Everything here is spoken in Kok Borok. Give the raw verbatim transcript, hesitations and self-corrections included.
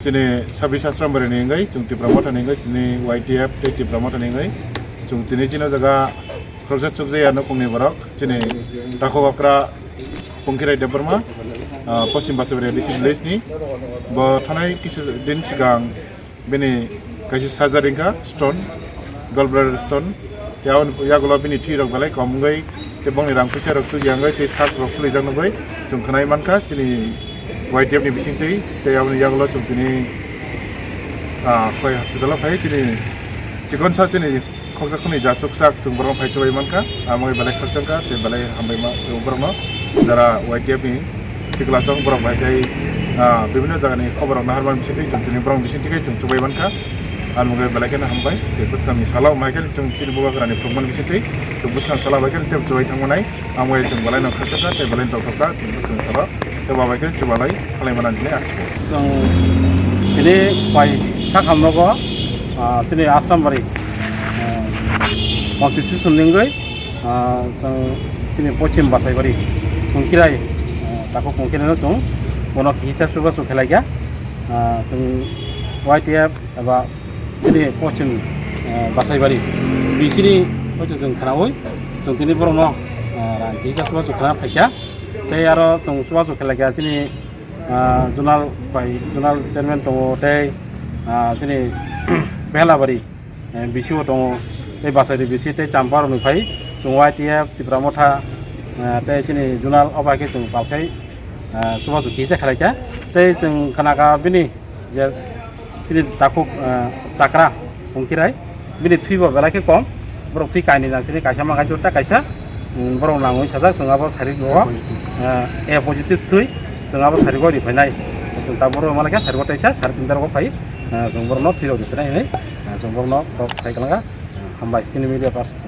Chini Sabis Asrambari ni wngwi, chwng Tipra Motha ni wngwi, chini Y T F tei Tipra Motha ni wngwi, chwng tini chini jaga khoroksa chukjaya nukungni borok, chini takhuk okra Pongkirai Debbarma, ah, Poschim Basaibari A D C village ni. Bo thanai kisa din sigang bini kaisa surgery wngkha, stone, gallbladder stone. Tei aboni yagulo bini thwi rok belai kom wngwi, tei bongni rang puisa rok chukya wngwi, tei sak rok phulijak nugwi chwng khwnai mankha chini Y T F ni bisingtwi, tei aboni yagulo chwng tini, ah, Khowai hospital o phai chini chikonsa chini khoksa khwnwi ja chuksak chwng borok phai chubai mankha, amo belai khakchangkha tei belai hambai ma borokno jara Y T F ni sikla chwng borok bai tei, ah, bibinno jagani khobor rok naharmani bisingtwi chwng tini borok bisingtwi khe chwng chubai mankha. Ang mungwi belai kheno hambai. Tei bwskangni salo mai khe chwng chini bubagrani phunukmani bisingtwi chwng bwskang salo bai khe tei chubai thangmanai. Ang mungwi chwng belai no khachakha tei belai no tongthokha chwng bwskangni salo. Tei babai khe chubalai khalai manani hinwi asukha. Chwng tini pai sakham nogo, ah, chini Asrambari, ah, constitution ni wngwi, ah, chwng chini Poschim Basaibari Pongkirai, ah, takhuk Pongkirai no chwng bono kisa chubachu khlaikha. Ah, chwng Y T F eba chini Poschim, eh, Basaibari B C ni hoito chwng khwnaui chwng tini borokno, eh, rang kisa chubachu khwna phaikha. Tei aro chwng chubachu khlaikha chini, ah, zonal bai zonal chairman tongo tei, ah, chini Behlabari, eh, B C o tongo tei Basairi B C tei Champa rokni phai chwng Y T F Tipra Motha, eh, tei chini zonal o bai khe chwng palkhai, eh, chubachu kisa khlaikha tei chwng khnakha bini je chini takhuk, eh, chakra Pongkirai, bini thwibo belai khe kom, borok thwi kainwi nang chini kaisa ma kaisa ta kaisa, mm, borok nangwi sajak chwng abo sarik o, eh, A positive thwi chwng abo sarik o ri phainai, chwng ta borok ma lai khe sarik o taisa sarik tin ta rok phai, eh, chwng borokno thwi rok ri phainai hinwi, eh, chwng borokno kok sai kwlangkha, hambai chini media person.